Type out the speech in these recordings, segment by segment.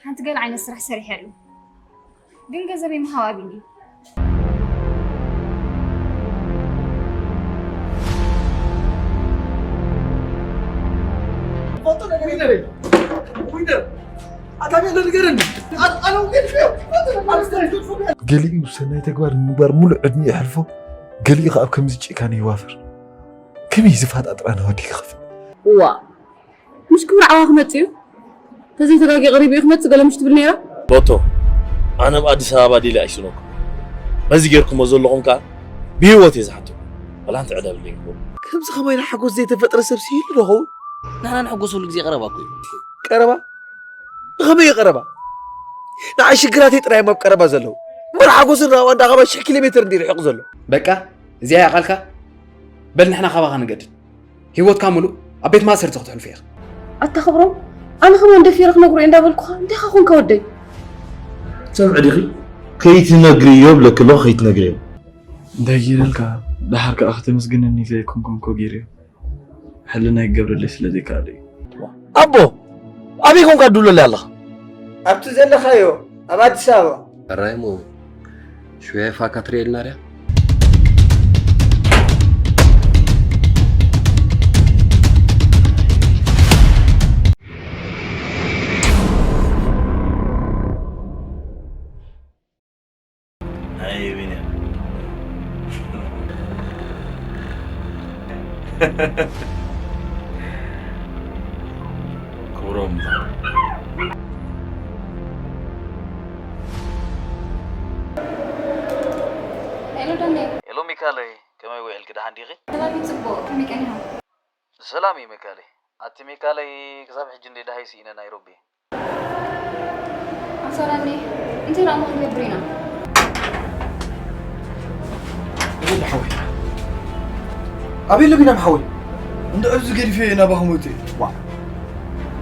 ሓንቲ ገለ ዓይነት ስራሕ ሰሪሐ ኣለኹ፣ ግን ገንዘበይ ምሃብ ኣቢኒ። ገሊኡ ሰናይ ተግባር ንምግባር ሙሉእ ዕድሚኡ የሕልፎ፣ ገሊኡ ከኣ ኣብ ከምዚ ጭካነ ይዋፈር። ከመይ ዝፋጣጥራ ንወዲ ክኸፍእ? እዋ፣ ምሽ ክብሪ ዓዋ ክመጽእ እዩ። ተዘይተጋጊ ቀሪቡ እዩ ክመጽእ ገለ ምሽ ትብል ነይራ። ሮቶ፣ ኣነ ኣብ ኣዲስ ኣበባ ዲለ ኣይስኖኩም። በዚ ጌርኩሞ ዘለኹም ከኣ ብህይወት እየ ዝሓተኩም። ዋላ ሓንቲ ዕዳ ብለይኩም። ከምዚ ከማይ ሓጎስ ዘይተፈጥረ ሰብ ስኢሉ ዶ ኸውን? ንሕና ንሕጎሰሉ ግዜ ቀረባ እኮ እዩ። ቀረባ? ብኸመይ እዩ ቀረባ? ንዓይ ሽግራተይ ጥራይ እዮም ኣብ ቀረባ ዘለዉ። እምበር ሓጎስን ራህዋን ደኣ ካባይ ሽሕ ኪሎ ሜትር እንድዩ ርሒቑ ዘሎ። በቃ፣ እዚኣ እያ ቃልካ? በል ንሕና ካባኻ ንገድድ። ህይወትካ ምሉእ ኣብ ቤት ማእሰርቲ ክተሕልፎ ኢኻ። ኣታ ክብሮም፣ ኣነ ከማን ደፊረ ክነግሮ እየ እንዳበልኩኻ እንታይ ኻኾንካ ወደይ? ትሰምዒ ዲኺ? ከይትነግርዮ እብለኪ ኣለኹ፣ ከይትነግርዮ። እንታይ ገይረልካ? ደሓር ከኣ ከተመስግነኒ ዘይኮንኩን እኮ ገይረዮ። ሕልናይ ክገብረለይ ስለ ዘይከኣለ እዩ። ኣቦ! ኣበይ ኮንካ ትድውለለይ ኣለኻ? ኣብቲ ዘለኻዮ ኣብ ኣዲስ ኣበባ። ሕራይ እሞ ሽወያ ፋካ ትርእየልና ድያ? ኣይ ቢንያም ክብሮም ሄሎ ዳንኤል። ሄሎ ሚካለይ፣ ከመይ ውዒልኪ? ደሓን ዲኺ? ሰላም እዩ፣ ጽቡቕ። ከመይ ቀኒኻ? ሰላም እዩ ሚካለይ። ኣቲ ሚካለይ፣ ክሳብ ሕጂ እንደ ደሃይ ስኢነ ናይሮቢ። ኣንሳራኒ እንታይ ደኣ እሞ ክንገብር ኢና? ወዲ ሓወይ። ኣበይ ኣሎ ቢንያም ሓወይ? እንድዕር እዚ ገዲፈዮ ናባኹም ወፂኡ። ዋ።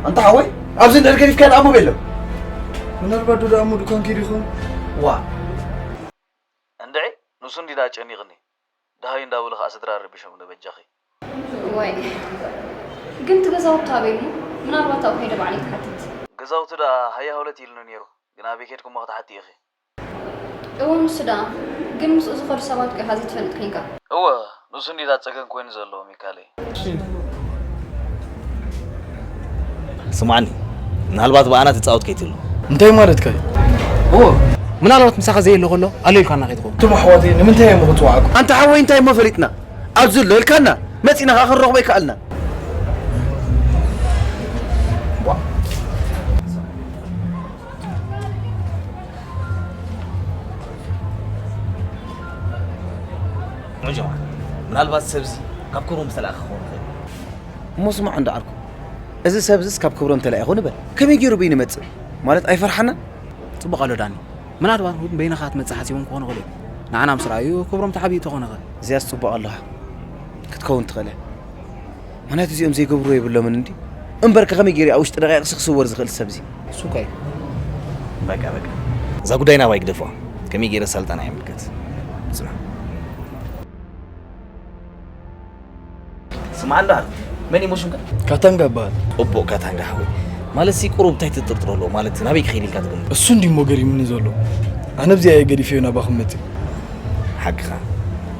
ኣንታ ሓወይ፣ ኣብዚ እንድዕር ገዲፍካዮ ንኣሞ ኣበይ ኣሎ? ምናልባት ዶ ደኣ እሞ ድኳን ከይዱ ይኸውን? ዋ። እንድዒ ንሱ እንዲ ደኣ ጨኒቕኒ። ደሃዩ እንዳበሉ ከዓ ስድራ ረቢሾምኒ በጃኺ። ዋይ ግን እቲ ገዛውቲ ኣበይ እሞ? ምናልባት ኣብኡ ከይደ ባዕለይ ክሓትት። ገዛውቲ ደኣ ሃያ ሁለት ኢሉኒ ነይሩ፣ ግን ኣበይ ከይድኪ እሞ ክትሓቲ ኢኺ። እወ ንሱ ደኣ ግን ምስኡ ዝኸዱ ሰባት እኮ ኢኻ ዘይትፈልጥ ኮይንካ። እወ ንሱ እንድዩ እታ ጸገም ኮይኑ ዘሎ ሚካለይ። ስማዕኒ ምናልባት ብኣና ትጻወት ከይትህሉ። እንታይ ማለትካ እዩ? እወ ምናልባት ምሳኻ ዘየለ ከሎ ኣሎ ኢልካ እና ከይትኸውን። እቶም ኣሕዋተይ ንምንታይ እዮም ክጽዋዕኩም? ኣንታ ሓወይ እንታይ እሞ ፈሊጥና ኣብዚ ኣሎ ኢልካና መጺና ከኣ ክንረኽቦ ኣይከኣልናን። ዑጀማ ምናልባት ሰብዚ ካብ ክብሮም ዝተላእከ ክኸውን ይኽእል። እሞ ስማዕ እንዳ ዓርኩ፣ እዚ ሰብዝስ ካብ ክብሮም ተላኢኹ ንበል፣ ከመይ ገይሩ ብይኑ ይመጽእ? ማለት ኣይፈርሓናን? ጽቡቕ ኣሎ ዳኒ። ምናልባት እውን በይንኻ ክትመጽእ ሓሲቦም ክኾኑ ይኽእሉ እዮም። ንዓና ምስ ረኣዩ ክብሮም ተሓቢኡ ተኾነ ኸ? እዚኣስ ጽቡቕ ኣለኻ ክትከውን ትኽእል እያ። ምኽንያቱ እዚኦም ዘይገብርዎ የብሎምን እንዲ። እምበርከ ከመይ ገይሩ ኣብ ውሽጢ ደቂቕ ክስወር ዝኽእል ሰብ እዚ? እሱ እኳ እዩ። በቃ በቃ። እዛ ጉዳይ ናባይ ግደፎ። ከመይ ገይረ ሳልጣና ይምልከት። ስማ። ስማ ኣሎ። መን እዩ ሽምካ? ካታንጋ ይበሃል። ጽቡቕ ካታንጋ ሓወይ። ማለት ሲ ቁሩብ እንታይ ትጥርጥሮ ኣለዎ? ማለት ናበይ ክኸይድ ኢልካ ትግምት? እሱ እንዲሞ ገሪሙኒ ዘሎ። ኣነ ብዚኣ እየ ገዲፈዮ ናባኹም መጽእ። ሓቅኻ።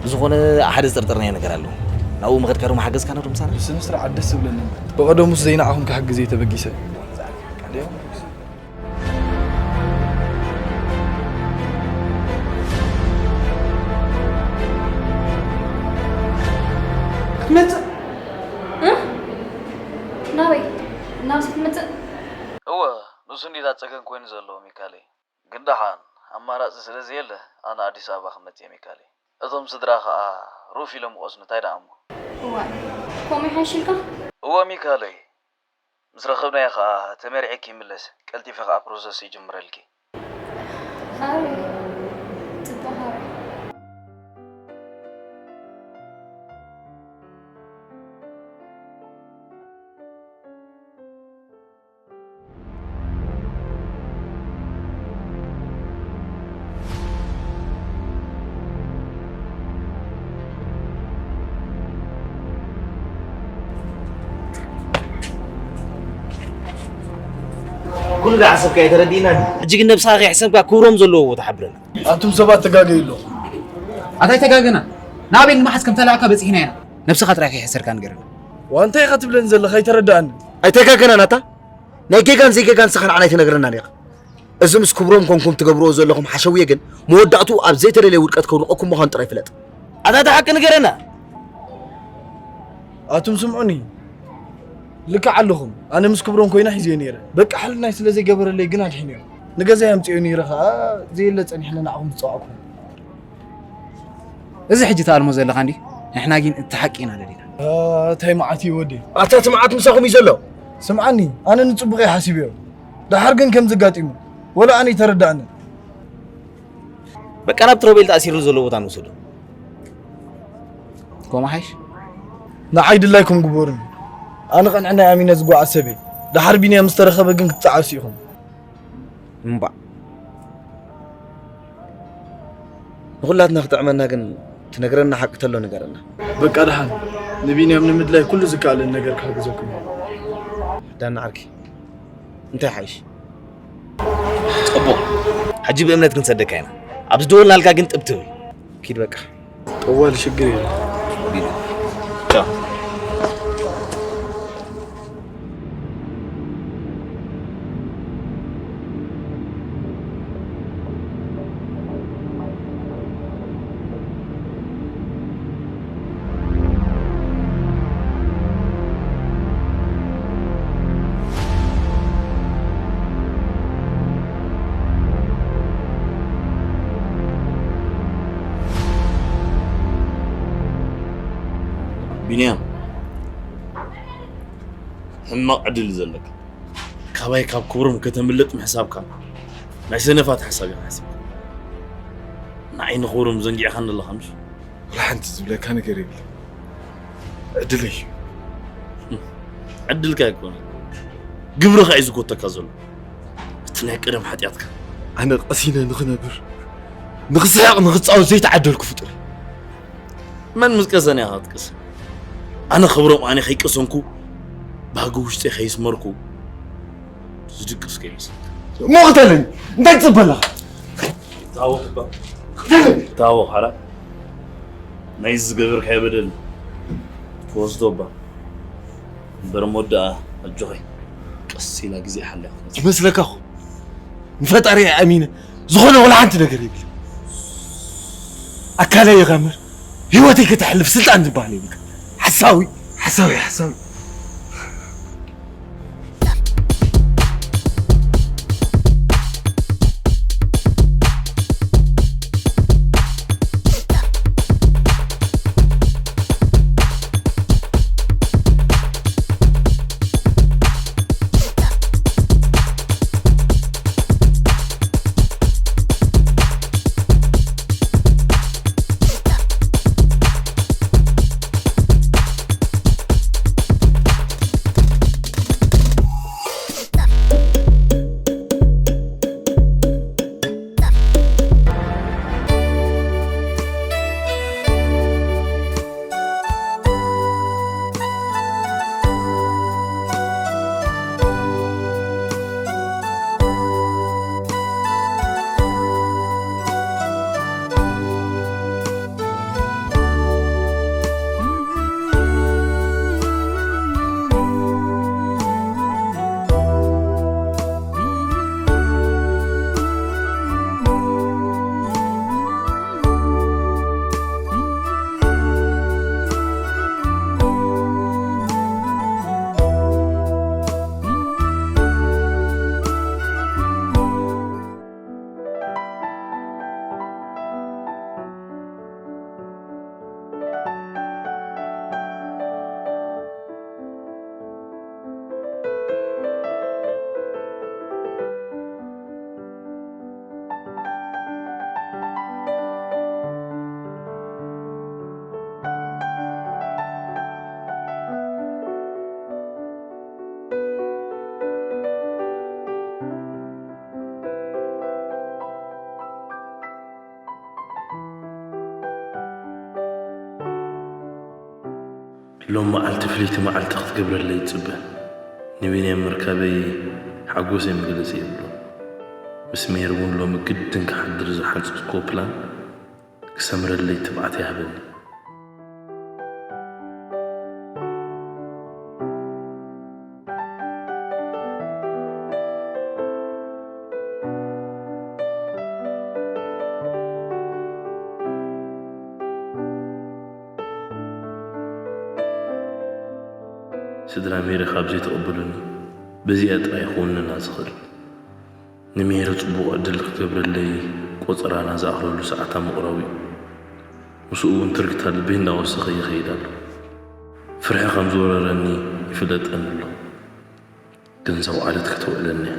ብዝኾነ ሓደ ዝጥርጥርናዮ ነገር ኣሎ። ናብኡ ምኸድካ ዶ ምሓገዝካና ዶ ምሳና? ስነ ስርዓት ደስ ዝብለኒ እምበር። ብቐደሙስ ዘይንዓኹም ክሕግዝ እየ ተበጊሰ። ክትመጽእ እ? ናበይ? ናብዚ ክትመጽእ? እወ፣ ንሱ እንዲዳ ጸገም ኮይኑ ዘሎ ሚካለይ። ግን ደሓን ኣማራጺ ስለ ዘየለ ኣነ ኣዲስ ኣበባ ክመጽእ እየ ሚካለይ። እቶም ስድራ ከኣ ሩፍ ኢሎም ክቐስኑ እንታይ ደኣ እሞ። እዋይ ከምኡ ይሓይሽ ኢልካ? እወ ሚካለይ ምስ ረኸብናዮ ከኣ ተመሪዐ ክይምለስ ቀልጢፈ ከኣ ፕሮሰስ ይጅምረልኪ። ሃሪ ጽቡቕ ሃሪ። ኩሉ ዝሓሰብካዮ ተረዲእና። ሕጂ ግን ነብስኻ ከይሕሰብካ ክብሮም ዘለዎ ቦታ ሓብረና። ኣቱም ሰባት ተጋገዩ ኣለኹም። ኣታይ ተጋገና? ናበይ ንምሓዝ ከም ተላእካ በጺሕና ኢና። ነብስኻ ጥራይ ከይሕሰርካ ንገረና። ዋንታይ ኢኻ ትብለኒ ዘለኻ? ኣይተረዳእንን። ኣይተጋገናን ኣታ? ናይ ጌጋን ዘይጌጋን ንስኻ ንዓና ኣይትነግረናን ኢኻ። እዚ ምስ ክብሮም ኮንኩም ትገብርዎ ዘለኹም ሓሸውየ ግን መወዳእትኡ ኣብ ዘይተደለየ ውድቀት ከውድቐኩም ምዃኑ ጥራይ ፍለጥ። ኣታ እቲ ሓቂ ንገረና። ኣቱም ስምዑኒ። ልክዕ ኣለኹም። ኣነ ምስ ክብሮም ኮይነ ሒዝዮ ነይረ። በቃ ሕልናይ ስለ ዘይገበረለይ ግን ኣድሒነዮ። ንገዛይ ኣምጺኦ ነይረ ኸኣ ዘየለ ጸኒሕነ ንዓኹም ዝጸዋዕኩኹም። እዚ ሕጂ ትኣልሞ ዘለኻ እንዲ ንሕና ግን እቲ ሓቂ ኢና ደሊና። ኣታ፣ እንታይ መዓት እዩ ወዲ? ኣታ፣ እቲ መዓት ምሳኹም እዩ ዘሎ። ስምዓኒ፣ ኣነ ንጽቡቐይ ሓሲበዮ። ደሓር ግን ከምዚ ኣጋጢሙ፣ ወላ ኣነ ኣይተረዳእንን። በቃ ናብቲ ሮቤል ተኣሲርሉ ዘሎ ቦታ ንውሰዶ። ከምኡ ሓይሽ? ንዓይ ድላይኩም ግበሩኒ። ኣነ ቐንዕናይ ኣሚነ ዝጓዓዝ ሰብ እየ። ደሓር ቢንያም ምስ ተረኸበ ግን ክትጠዓሱ ኢኹም። እምባእ። ንኹላትና ክጥዕመና ግን ትነግረና ሓቂ ተሎ ንገረና። በቃ ደሓን፣ ንቢንያም ንምድላይ ኩሉ ዝከኣለኒ ነገር ክሕግዘኩም እየ። ዳና ዓርኪ፣ እንታይ ሓይሽ? ጽቡቕ። ሕጂ ብእምነት ክንሰደካ ኢና። ኣብ ዝደወልናልካ ግን ጥብ ትብል። ኪድ በቃ። ጠዋል ሽግር የለን። ቢኒ። ቻው። ቢንያም፣ ሕማቕ ዕድል እዩ ዘለካ። ካባይ ካብ ክብሮም ከተምልጥ ምሕሳብካ ናይ ሰነፋት ሓሳብ ኢኻ ሓሲብካ። ንዓይ ንኽብሮም ዘንጊዕካኒ ኣለኻ ምሽ? ወላ ሓንቲ ዝብለካ ነገር የብለይ። ዕድለይ እዩ። ዕድልካ ኣይኮነን። ግብርኻ እዩ ዝጎተካ ዘሎ። እቲ ናይ ቀደም ሓጢኣትካ። ኣነ ቀሲነ ንኽነብር፣ ንኽስሕቕ፣ ንኽጻወት ዘይተዓደልኩ ፍጡር እየ። መን ምስ ቀሰነ ኢኻ ክትቅሰን? ኣነ ክብሮም ኣነ ከይቀሰንኩ፣ ባህጊ ውሽጠይ ከይስመርኩ፣ ዝድቅስ ከይመስለካ። እሞ ቅተለኒ፣ እንታይ ትጽበ ኣለኻ? ታወኽ እባ። ቅተለኒ። ታወኽ ሓራ። ናይዚ ዝገበርካዮ በደል ትወስዶ እባ። እምበር እሞ ደኣ ኣጆኺ። ቀስ ኢላ ግዜ ሓልያ ክትመጽእ። ይመስለካ እኮ። ንፈጣሪ ኣሚነ ዝኾነ ወላ ሓንቲ ነገር የብለይ። ኣካለይ ይኸምር፣ ህይወተይ ከተሕልፍ ስልጣን ዝበሃል የብልካ። ሓሳዊ፣ ሓሳዊ፣ ሓሳዊ። ሎም መዓልቲ ፍልይቲ መዓልቲ ክትገብረለይ ይጽበ። ንቢንያም ምርካበይ ሓጎሰይ መግለጺ የብሉን። ምስ ሜሪ እውን ሎሚ ግድን ክሓድር ዝሓንጸጽክዎ ፕላን ክሰምረለይ ትብዓት ይሃበኒ። ስድራ ሜሪ ካብ ዘይተቐበሉኒ በዚኣ ጥራይ ክውንና ዝኽእል። ንሜሪ ጽቡቕ ዕድል ክገብረለይ ቆጸራና ዝኣኽለሉ ሰዓታ ምቕራቡ እዩ። ምስኡ እውን ትርግታ ልበይ እንዳወሰኸ ይኸይድ ኣሎ። ፍርሒ ከም ዝወረረኒ ይፍለጠኒ ኣሎ። ገንዘብ ዓለት ከተውዕለኒ እያ።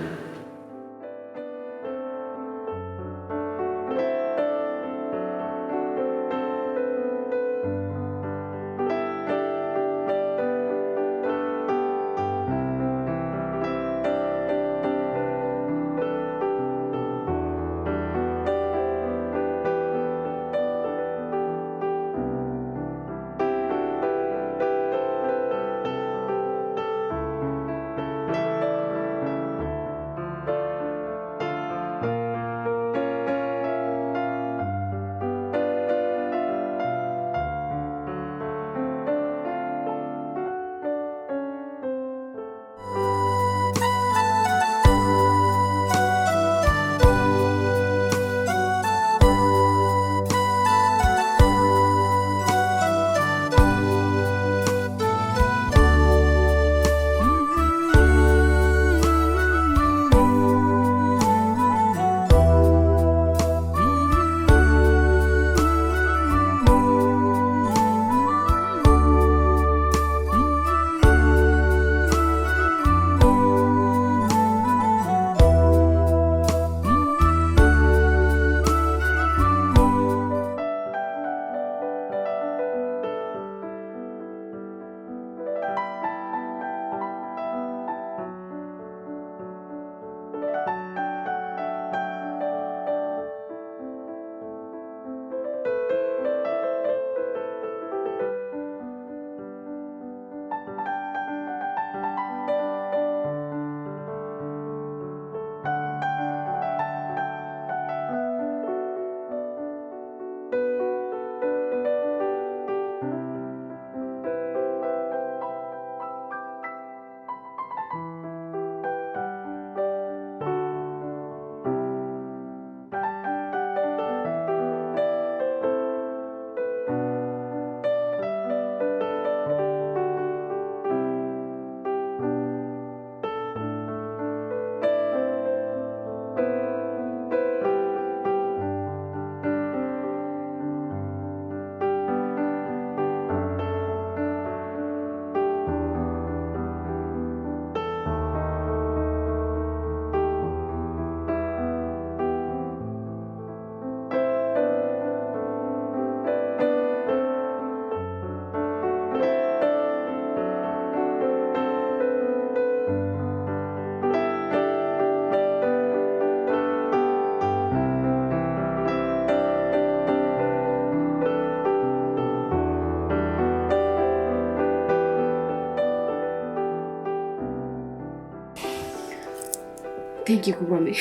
ቴንኪ ክብሮመይ፣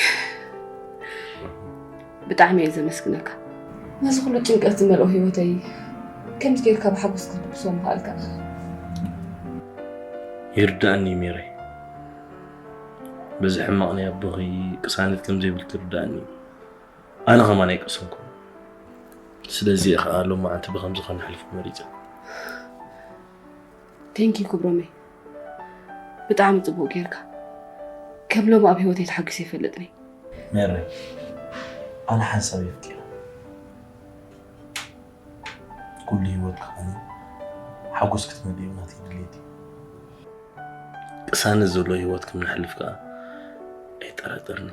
ብጣዕሚ እየ ዘመስግነካ። ነዚ ኩሉ ጭንቀት ዝመልኦ ህይወተይ ከምዚ ጌርካ ብሓጎስ ክትድብሶ ምኽኣልካ። ይርዳእኒ ሜረይ፣ በዚ ሕማቕ ናይ ኣቦኺ ቅሳነት ከም ዘይብልኪ ይርዳእኒ። ኣነ ኸማን ኣይቀሰንኩን። ስለዚ እየ ኸኣ ሎማዓንቲ ብኸምዚ ኸነሕልፎ መሪጸ። ቴንኪ ክብሮመይ፣ ብጣዕሚ ጽቡቕ ጌርካ። ከም ሎሚ ኣብ ህይወተይ ተሓጒሰ ይፈልጥን እየ። ሜረይ፣ ኣነ ሓንሳብ የፍቅረ። ኩሉ ህይወት ክኾኑ ሓጎስ ክትመልእ እዩ ናተይ ድሌት። ቅሳነት ዘሎ ህይወት ከም ነሕልፍ ከኣ ኣይጠራጠርኒ።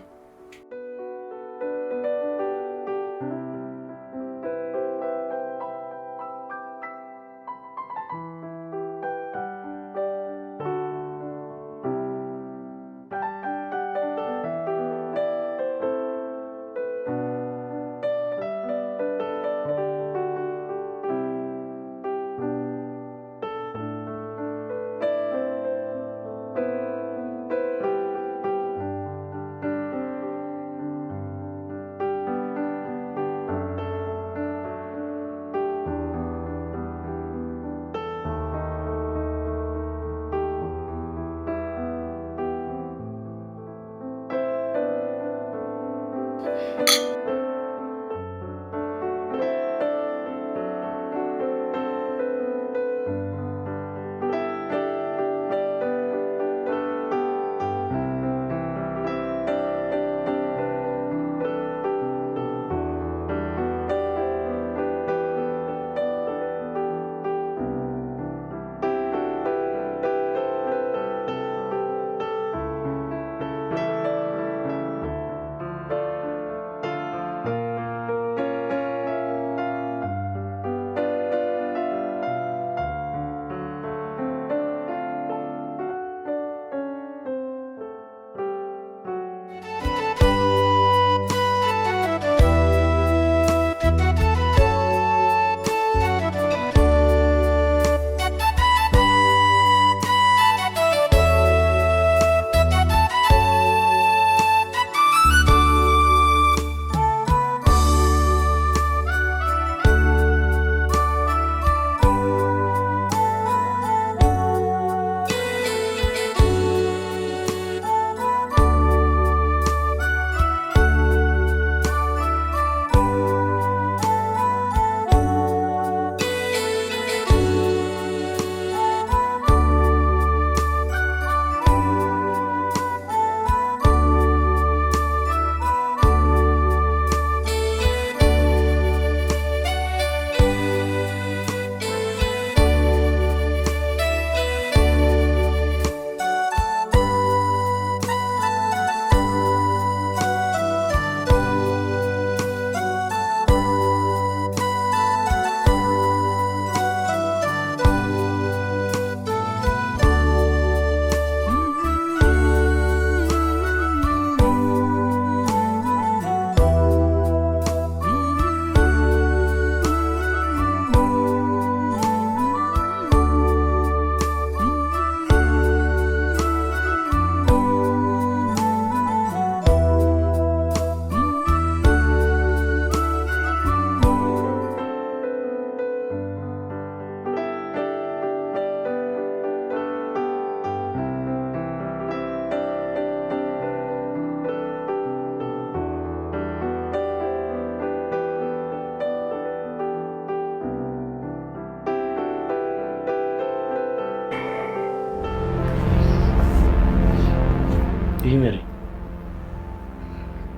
ይመሪ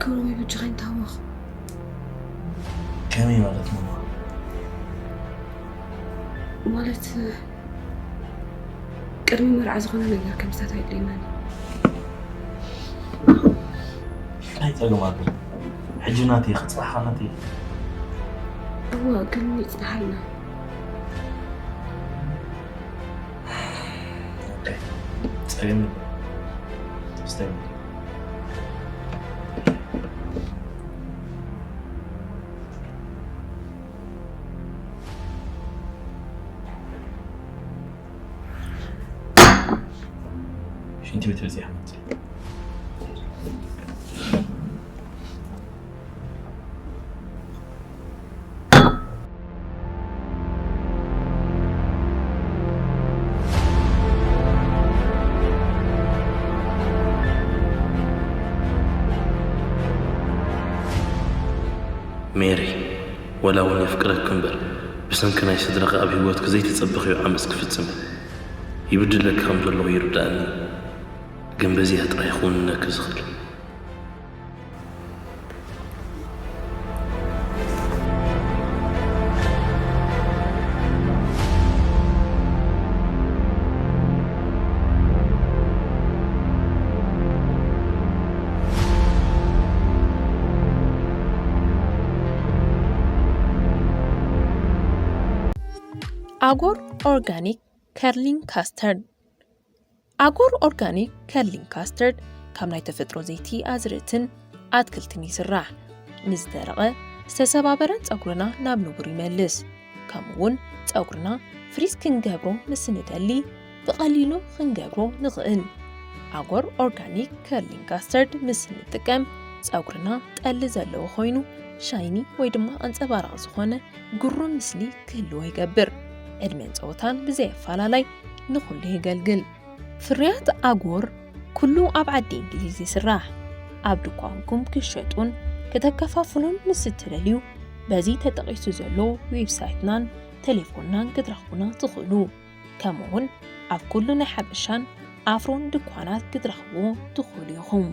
ክብሮም ይብጅኸኝ ታወኽ። ከመይ ማለት ነው? ማለት ቅድሚ መርዓ ዝኾነ ነገር ከምስታት ኣይድልየናን። ናይ ጸገም ኣሎ። ሕጂ ናተይ ክጽናሕካ ናተይ። እዋ ግን ይጽናሓልና። ኦኬ። ጸገም የለን። ስተይ። ሽንቲ ቤት በፂሓ መፅእ። ሜሪ፣ ወላ እውን የፍቅረኪ እምበር፣ ብሰንኪ ናይ ስድራኺ ኣብ ህይወትኪ ዘይተጸበኽዮ ዓመጽ ክፍጽም ይብድለኪ ከም ዘለኹ ይርድኣኒ። ግን በዚኣ ጥራይ ክውንነኪ ዝኽእል። ኣጎር ኦርጋኒክ ከርሊንግ ካስተርድ። ኣጎር ኦርጋኒክ ከርሊንግ ካስተርድ ካብ ናይ ተፈጥሮ ዘይቲ ኣዝርእትን ኣትክልትን ይስራሕ። ንዝደረቐ ዝተሰባበረን ጸጉርና ናብ ንቡር ይመልስ። ከምኡ እውን ጸጉርና ፍሪዝ ክንገብሮ ምስ ንደሊ ብቐሊሉ ክንገብሮ ንኽእል። ኣጎር ኦርጋኒክ ከርሊንግ ካስተርድ ምስ ንጥቀም ጸጉርና ጠሊ ዘለዎ ኮይኑ ሻይኒ ወይ ድማ ኣንጸባራቒ ዝኾነ ግሩም ምስሊ ክህልዎ ይገብር። ዕድመን ጸወታን ብዘይ ኣፈላላይ ንኹሉ የገልግል። ፍርያት ኣጎር ኩሉ ኣብ ዓዲ እንግሊዝ ይስራሕ። ኣብ ድኳንኩም ክሸጡን ከተከፋፍሉን ምስ እትደልዩ በዚ ተጠቒሱ ዘሎ ዌብሳይትናን ቴሌፎንናን ክትረኽቡና ትኽእሉ። ከምኡውን ኣብ ኩሉ ናይ ሓበሻን ኣፍሮን ድኳናት ክትረኽብዎ ትኽእሉ ኢኹም።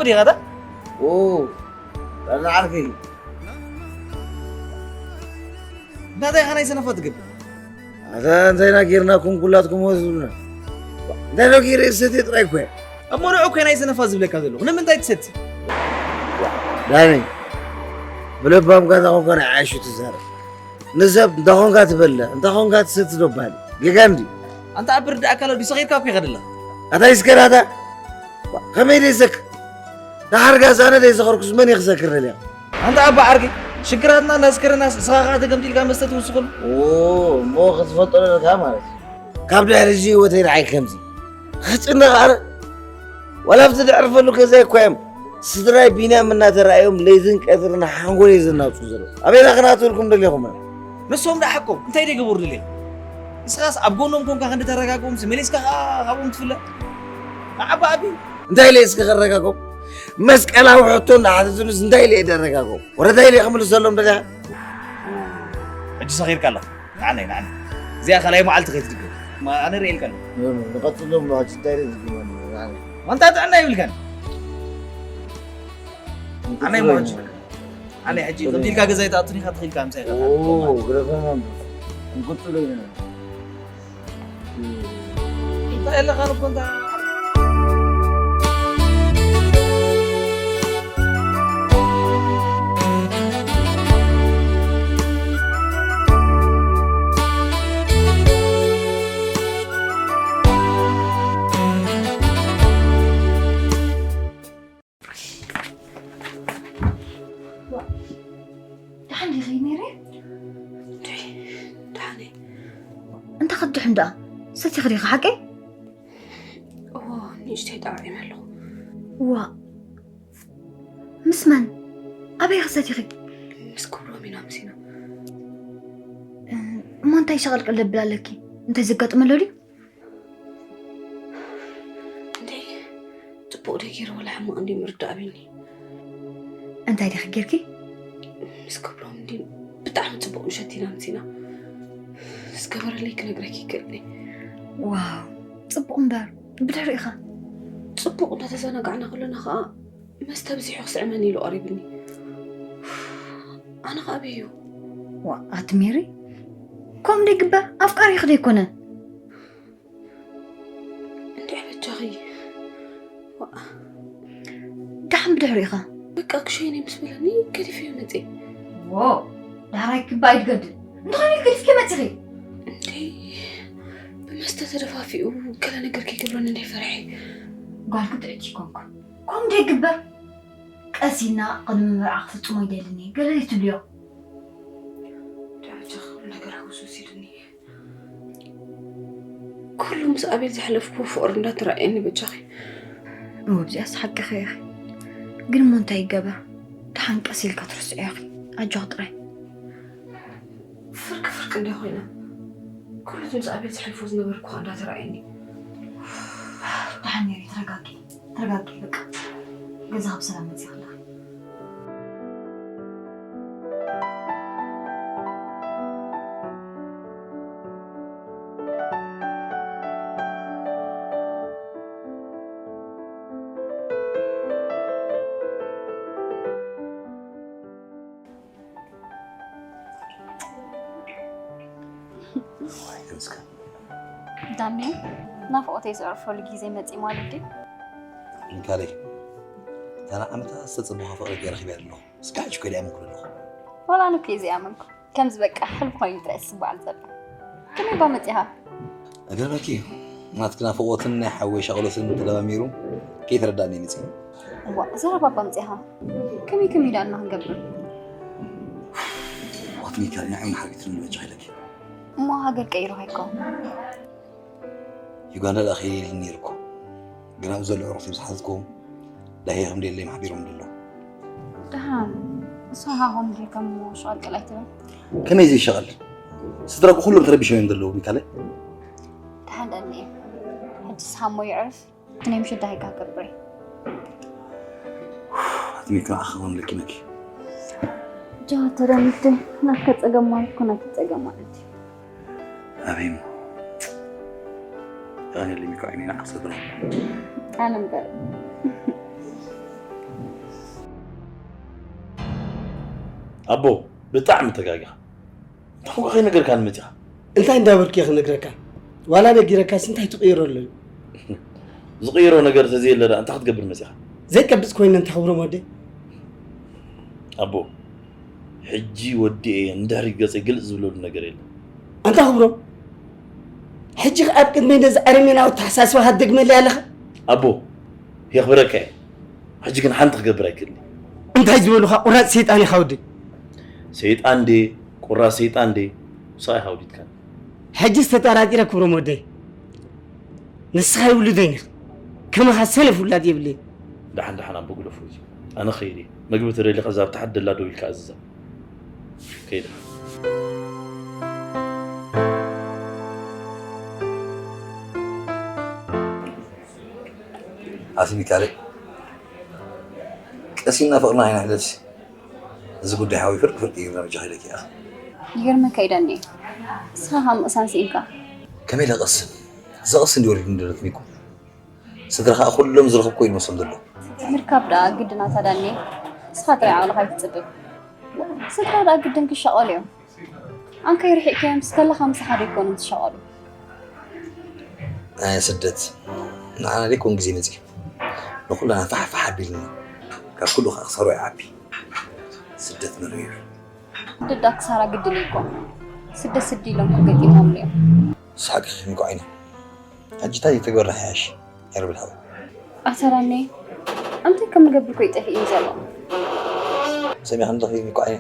ዲኻ ዳ? ኦ፣ ኣነ ዓርከይ። እንታይ ኢኻ ናይ ሰነፋ ትገብር? ኣታ እንታይ ኢና ጌርናኩም ኩላትኩም ወዝ ዝብሉና? እንታይ ዶ ጌረ ሰትየ ጥራይ እኮ እየ። እሞ ንዑ እኮ ናይ ሰነፋ ዝብለካ ዘለኹ። ንምንታይ ትሰቲ? ዳኒ፣ ብለባምካ እንተ ኾንካ ናይ ዓይሹ ትዛረብ። ንሰብ እንተ ኾንካ ትበልዕ፣ እንተ ኾንካ ትሰቲ ዶ በሃል? ጌጋ እንድዩ። ኣንታ ኣብ ብርዲ ኣካል ወዲ ሰኺርካ እኮ ኢኻ ደለኻ። ኣታ ይስከር ኣታ። ከመይ ደይሰክር? ደሓር ጋስ ኣነ ደይሰኸርኩስ መን እዩ ክሰክር ደልያ? ኣንታ ኣባ ዓርኪ፣ ሽግራትና እንዳስከረናስ እስኻ ኸኣ ተገምጢልካ መስተ ትውስኸሉ? ኦ፣ እሞ ክትፈልጦ ደለካ ማለት እዩ። ካብ ድሕሪ እዚ ህይወተይ ንዓይ ከምዚ ክጭነቕ ኣነ? ዋላ ኣብቲ ድሕሪ ፈሉ ገዛይ እኳ እዮም ስድራይ ቢንያም እናተረኣዮም ለይትን ቀትርን ሓንጎለይ ዘናውጹ ዘለዉ። ኣበይና ክነኣትወልኩም ደሊኹም? ንሶም ደኣ ሓቆም እንታይ ደይ ገበሩ ደሊኻ? ንስኻስ ኣብ ጎኖም ኮንካ ክንዲ ተረጋግኦም መሊስካ ኸኣ ካብኦም ትፍለ? ንዓባ ኣቢ እንታይ ኢለ እስኪ ከረጋግኦም? መስቀላዊ ሕቶ እንዳሓተቱንስ እንታይ ኢለ እየ ደረጋግኦም? ወረ እንታይ ኢለ ክምልሰሎም ደሊኻ? ሕጂ ሰኺርካ ኣለኻ። ንዓነይ፣ ንዓነይ። እዚኣ ካልኣይ መዓልቲ ከይትድገም። ማ-፣ ኣነ ርእየልካ ኣለኹ። ኖ፣ ኖ፣ ንቐጽሎም ነው፣ ሕጂ እንታይ ርእየ ዝግበኒ? ንዓነይ። ኣንታ ጥዕና ይብልካን። ኣነይ ሞ ሕጂ። ኣነይ ሕጂ፣ ከምዚ ኢልካ ገዛይ ትኣቱን ኢኻ ትኽኢልካ ምሳይ ኢኻ ኦ፣ ትሓትት ማለት። ግደፈና እንዶ። እንቅጽሎ ኢና። እንታይ ኣለኻ እኮ እንታ ደሓን ዲኺ ሜሪ? እንድዒ፣ ደሓን እየ። እንተ ኸድሕን ደኣ፣ ሰቲኺ ዲኺ ሓቀይ? እዎ፣ ንእሽተይ ጠዓዒመ ኣለኹ። ዋእ፣ ምስ መን? ኣበይ ኸ ሰቲኺ? ምስ ክብሮም ኢና ምሲና። እ፣ እሞ እንታይ ሸቐልቀል ደብል ኣለኪ? እንታይ ዘጋጥመ ኣሎ ድዩ? እንዴ፣ ጽቡቕ ደይ ገይረ ወላ ሕማቕ እንዲ ምርዳእ ኣብኒ። እንታይ ዲኺ ጌርኪ? ምስ ክብሮም እንዲ ብጣዕሚ ጽቡቕ ምሸት ኢና ምሲና። ዝገበረለይ ክነግረኪ ይክእል እየ። ዋው፣ ጽቡቕ እምበር፣ ብድሕሪኡ ኸ? ጽቡቕ እንዳተዘናጋዕና ከለና ኸኣ መስተ ኣብዚሑ ክስዕመኒ ኢሉ ቀሪብኒ። ኣነ ኸኣ ኣበይ እዩ? ዋእ፣ ኣቲ ሜሪ፣ ከምኡ ደይግበር፣ ኣፍቃሪኺ ደይኮነ? እንድዒ በጃኺ። ዋእ። ደሓን ብድሕሪኡ ኸ? በቃ ክሸይነይ ምስ በለኒ ገዲፈዮ መፅየ። ዎ፣ ዳሕራይ ክባ ኣይትገድል። እንተኾይኑ ኢልኪ ገዲፍኪ መፂኺ። እንዴ፣ ብመስተ ተደፋፊኡ ገለ ነገር ከይገብረኒ እንደ ፈርሐ። ጓል ክትዕቺ ይኮንኩ። ከምኡ ደይግበር። ቀስ ኢልና ቅድሚ መርዓ ክፍጽሞ ይደልን እየ። ገለ ዘይትብልዮ? ደረጃ ኩሉ ነገር ህውስውስ ኢሉኒ። ኩሉ ምስ ኣቤል ዘሕለፍኩ ፍቕሪ እንዳተራእየኒ በጃኺ። እወ፣ ኣብዚኣስ ሓቅኺ ኢኺ። ግን እሞ እንታይ ይገበር? ደሓን ቀስ ኢልካ ትርስዕዮ ኢኺ። ኣጆኺ ጥራይ። ፍርቂ ፍርቂ እንደ ኮይና፣ ኩሉ እቲ ምስ ኣቤል ዘሕልፎ ዝነበርኩ ኸኣ እንዳተራእየኒ። ደሓን ነይሩ፣ ተረጋጊ፣ ተረጋጊ፣ በቃ። ገዛኻ ብሰላም መጺኻ ኣለኻ። ዳኒ፣ ናፍቖተይ ዘዕርፈሉ ግዜ መጺኡ ማለት ድዩ? ሚካለይ፣ እታ ንዓመታት ዝተጸበኹ ፍቕሪ ገይረ ረኺበያ ኣለኹ። እስካዕ ሕጂ እኮ ደኣ ይኣመንኩ ዘለኹ። ዋላ ኣነ እኮ እየ ዘይኣመንኩ። ከምዚ በቃ ሕልሚ ኮይኑ ጥራይ ዝስምዓኒ ዘሎ። ከመይ እባ መጺኻ? እገርመኪ፣ ናትኪ ናፍቖትን ናይ ሓወይ ሻቕሎትን ተደማሚሩ ከይተረዳእኒ እዩ መጺኡ። እዋእ፣ ዘረባ እባ ኣምጺእኻ። ከመይ ከመይ ደኣ እና ክንገብር? ኣቲ ሚካል፣ ንዓይ እውን ሓርጊትኒ በጃኺ ኢለኪ። እሞ ሃገር ቀይሩ ኣይኮን? ዩጋንዳ ደኣ ከይደ ኢሉኒ ነይሩ እኮ። ግን ኣብኡ ዘሎ ዕሩኽተይ ምስ ሓተትክዎም፣ ዳሄ ከም ደለዮም ሓቢሮም ዘለዉ። ደሓን፣ ንስኻ ከምኡ ጌርካ እሞ ሸቐልቀል ኣይትበል። ከመይ ዘይሸቐል? ስድራኹ ኩሎም ተረቢሾም እዮም ዘለዉ፣ ሚካለይ። ደሓን ደኣ እኒኤ። ሕጂ ንስኻ እሞ የዕርፍ፣ እቲ ናይ ምሸት ዳሄካ ክገብር እየ። ኣቲ ሚኪ፣ ንዓኺ ክኸውን ለኪመኪ። ጃ፣ ተዳሚት ናትካ ጸገም ማለት እኮ ናተይ ጸገም ማለት እዩ። ኣበይ እሞ? የቐንየለይ ሚኪ፣ ዓይነይ ንዓኺ ሰብረ። ኣነ እምበር። ኣቦ፣ ብጣዕሚ ተጋጊኻ። እንታይ ኳ ከይነገርካኒ መጺኻ? እንታይ እንዳበልኩ እየ ክነግረካ? ዋላ ነጊረካስ እንታይ ትቕይሮ ኣሎ እዩ? ዝቕይሮ ነገር ተዘየለ ደኣ እንታይ ክትገብር መጺኻ? ዘይቀብጽ ኮይነ እንታይ ክብሮም ወደይ? ኣቦ፣ ሕጂ ወዲኤ ንድሕሪት ገጸይ ግልጽ ዝብለሉ ነገር የለን። ኣንታ ክብሮም፣ ሕጂ ኣብ ቅድመይ ነዚ ኣረሜናዊ ኣተሓሳስባኻ ትደግመለይ ኣለኻ? ኣቦ፣ የኽብረካ እየ። ሕጂ ግን ሓንቲ ክገብር ኣይክእልን። እንታይ ዝበሉኻ ቁራጽ ሰይጣን ኢኻ ወደይ? ሰይጣን ድየ ቁራጽ ሰይጣን ድየ? ንስኻ ኢኻ ኣውሊድካኒ። ሕጂስ ተጠራጢረ ክብሮም ወደይ። ንስኻ ይውልደኝ ኢኻ። ከማኻ ሰነፍ ውላድ የብለይን። ደሓን ደሓን ኣቦ ግደፎ እዚ። ኣነ ክኸይድ እየ። መግቢ ተደሊኻ እዛ ኣብ ታሕቲ ደላ ደው ኢልካ ኣዝዛ። ከይደ። ኣቲ ሚካኤል፣ ቀሲና ፍቕርና ኣይነሕለፍሲ። እዚ ጉዳይ ሓዊ ፍርቂ ፍርቂ ጌርና በጃኺ ኢለኪ ኢኻ። ይገርመካ እዩ ዳኒ፣ ንስኻ ካብ ምቕሳን ስኢንካ። ከመይ ኢለ ክቐስን? ዘቕስን ድዩ ወሪዱኒ ዘሎ ትሚኩም? ስድራ ኸኣ ኩሎም ዝረኸብኩ እዩ ዝመስሎም ዘሎ። ምርካብ ደኣ ግድን ኣታ ዳኒ፣ ንስኻ ጥራይ ዓቕልኻ ኣይትጽብብ። ስድራ ደኣ ግድን ክሻቐሉ እዮም። ኣንከይ ርሒቕካዮም ምስ ከለኻ ምሳኻ ዶ ኣይኮኑን ዝሻቐሉ? ኣየ ስደት፣ ንዓና ደይኮን ግዜ መጺኡ። ንኹልና ፋሕ ፋሕ ኣቢልና። ካብ ኩሉ ኸኣ ክሳሩ ይዓቢ። ስደት መሪር እዩ። ስደት ደኣ ክሳራ ግድን እዩ እኮ። ስደት ስዲ ኢሎም ክገጢሞምሉ እዮም። ንሱ ሓቂ ኺኺ ሚኮ ዓይነ። ሕጂ እንታይ ተግበርና ሓያሽ? የርብል ሓወይ። ኣታ ዳኒ፣ እንታይ ከም ንገብር እኮ እዩ ጠፊእኒ ዘሎ። ሰሚዕኽኒ ዲኺ ሚኮ ዓይነ?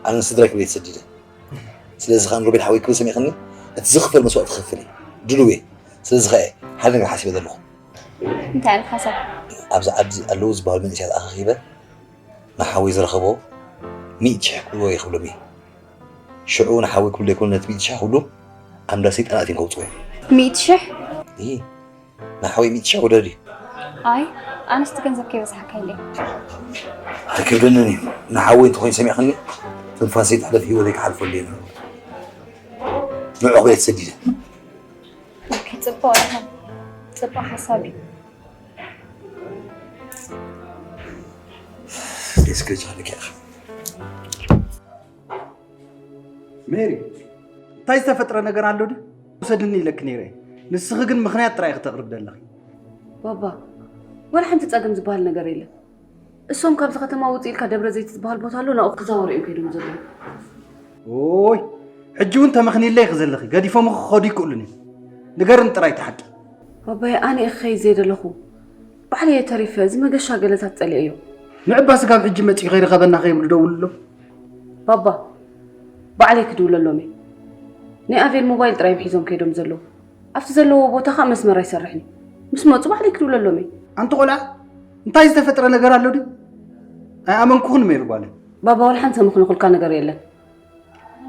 ኣነ ንስድራይ ክብል እየ ተሰዲደ። ስለዚ ኸኣ ንሮቤል ሓወይ ክብል ሰሚዕኽኒ? እቲ ዝኽፈል መስዋእቲ ክኽፍል እየ። ድሉው እየ። ስለዚ ኸኣ እየ ሓደ ነገር ሓሲበ ዘለኹ። እንታይ ኢኻ ሓሳብ? ኣብዚ ዓዲ ኣለዉ ዝበሃሉ መንእሰያት ኣኻኺበ ንሓወይ ዝረኸቦ ሚእቲ ሽሕ ክብልዎ እየ ክብሎም እየ። ሽዑ ንሓወይ ክብሉ ዘይኮኑ ነቲ ሚእቲ ሽሕ ክብሉ ኣብ እንዳ ሰይጣን ኣትዮም ከውጽዎ እዮም። ሚእቲ ሽሕ? እሂ፣ ንሓወይ ሚእቲ ሽሕ ክብሎ ድዩ? ኣይ፣ ኣነስ እቲ ገንዘብ ከይበዝሓካ ኢለ። ኣይከብደንን እዩ። ንሓወይ እንተኾይኑ ሰሚዕኽኒ፣ ትንፋሰይ ትሕለፍ ህይወተይ ክሓልፈሉ እየ ነይሩ። ንዑ ክብል እየ ተሰዲደ። ኦኬ፣ ጽቡቕ ኢኻ። ጽቡቕ ሓሳብ እዩ። እስከ ጃለኪ ኢኻ። ሜሪ፣ እንታይ ዝተፈጥረ ነገር ኣሎ ድዩ? ውሰድኒ ኢለኪ ነይረ። ንስኺ ግን ምኽንያት ጥራይ ኢኺ ተቕርቢ ዘለኺ። ባባ፣ ዋላ ሓንቲ ጸገም ዝበሃል ነገር የለን። እሶም ካብዚ ከተማ ውጽእ ኢልካ ደብረ ዘይት ዝበሃል ቦታ ኣሎ፣ ናብኡ ክዛወሩ እዮም ከይዶም ዘለዉ። ኦይ፣ ሕጂ እውን ተመኽንይለይ ኢኺ ዘለኺ። ገዲፎም ክኸዱ ይክእሉን እዮም። ንገርኒ ጥራይ እቲ ሓቂ። ባባየ፣ ኣነ እየ ክኸይድ ዘይደለኹ። ባዕለይ እየ ተሪፈ። እዚ መገሻ ገለታት ጸሊኤዮ። ንዕባ ስጋብ ሕጂ መጺኡ ከይረኸበና ከይብሉ ደውልሎም። ባባ፣ ባዕለይ ክድውለሎም እየ። ናይ ኣቬል ሞባይል ጥራይ እዮም ሒዞም ከይዶም ዘለዉ። ኣብቲ ዘለዎ ቦታ ኸኣ መስመር ኣይሰርሕን እዩ። ምስ መጹ ባዕለይ ክድውለሎም እየ። ኣንቲ ቆልዓ፣ እንታይ ዝተፈጥረ ነገር ኣሎ ድዩ? ኣይኣመንኩኽን ሜሪ ጓለይ። ባባ፣ ዋላ ሓንቲ ዘመኽንኹልካ ነገር የለን።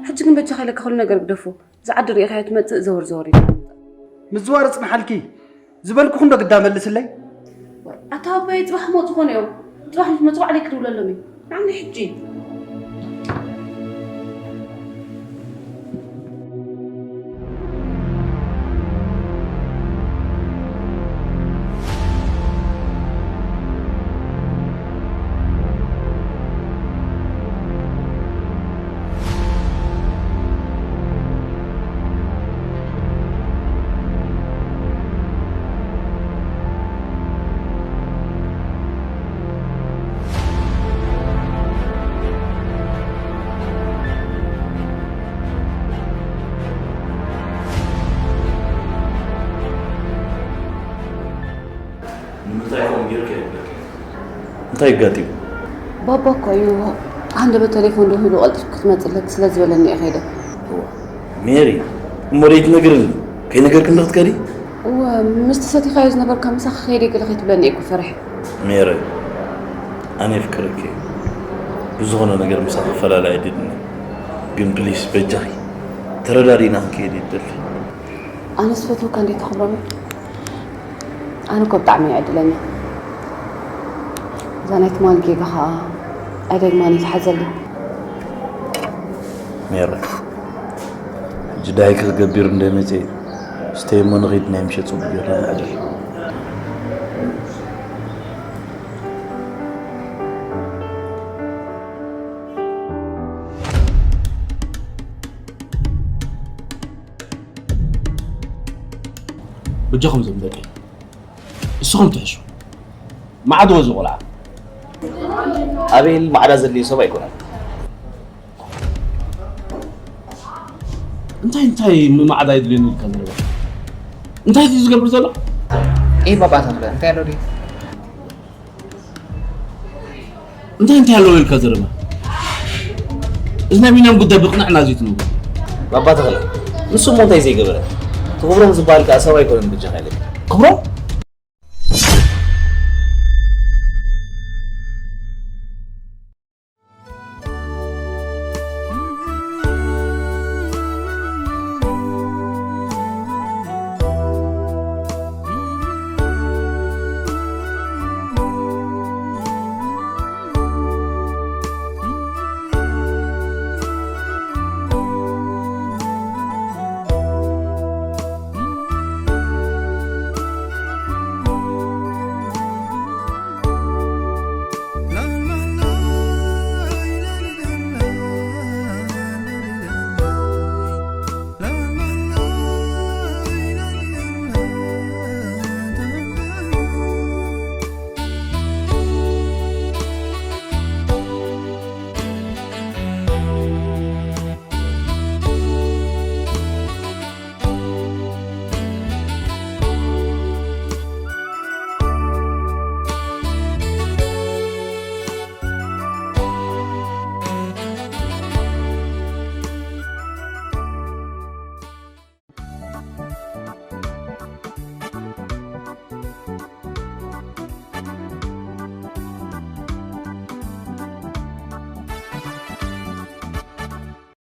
ሕጂ ግን በጃኻ ኢለካ ኩሉ ነገር ግደፎ። እዛ ዓዲ ርኢኻዮ ትመጽእ ዘወር ዘወር ኢልካ ምጻእ። ምዝዋር እጽንሓልኪ ዝበልኩኽን ዶ ግዳ መልስለይ? ኣታ ኣባይ ጽባሕ ክመጹ ኾኑ እዮም። ጽባሕ ምስ መጹ ባዕለይ ክድውለሎም እየ። ንዓኒ ሕጂ። ንምንታይ ከምኡ ጌርካ ይብለካ? እንታይ ኣጋጢሙ? ባባ እኮ እዩ ሃንደበት ቴሌፎን ደዊሉ ቀልጢፍኪ ክትመጽእ ኣለኪ ስለ ዝበለኒ እየ ከይደ። እዋ፣ ሜሪ፣ እሞ ደይትነግርኒ? ከይነገርክኒ ዶ ክትከዲ? እወ፣ ምስቲ ሰቲኻዮ ዝነበርካ ምሳኺ ከይደ ገለ ከይትብለኒ እየ እኮ ፈሪሐ። ሜሪ፣ ኣነ የፍቅረኪ እየ። ብዝኾነ ነገር ምሳኺ ክፈላለ ኣይደልን እየ። ግን ፕሊስ በጃኺ ተረዳዲእና ክንከይድ እየ ዝደሊ። ኣነ ዝፈትወካ እንዴ ተኽብሮም። ኣነ እኮ ብጣዕሚ እየ ዕድለኛ። እዛ ናይ ትማሊ ጌጋ ኸኣ ኣይደግማን እዩ፣ ትሓዘለይ። ሜረ፣ ሕጂ ዳይክ ክገብር እንደ መጸ፣ ስተይ እሞ ንኺድ ናይ ምሸት ጽቡቕ ጌርና ንዕደል። በጃኹም እዞም ደቀይ እስኹም ትሕሹ። ማዕዶ እዚ ቆልዓ። ኣቤል ማዕዳ ዘድልዮ ሰብ ኣይኮነን። እንታይ እንታይ ማዕዳ የድልየኒ ኢልካ ዘረባ? እንታይ እዩ ዝገብር ዘሎ? ኤ ባባ ተኽለ እንታይ ኣሎ ድዩ? እንታይ እንታይ ኣለዎ ኢልካ ዘረባ? እዚ ናይ ቢንያም ጉዳይ ብቕንዕና እዚ ትነግሮ። ባባ ተኽለ ንሱ እሞ እንታይ ዘይገበረ? እቲ ክብሮም ዝበሃል ከኣ ሰብ ኣይኮነን ብጃኻ ኢለካ። ክብሮም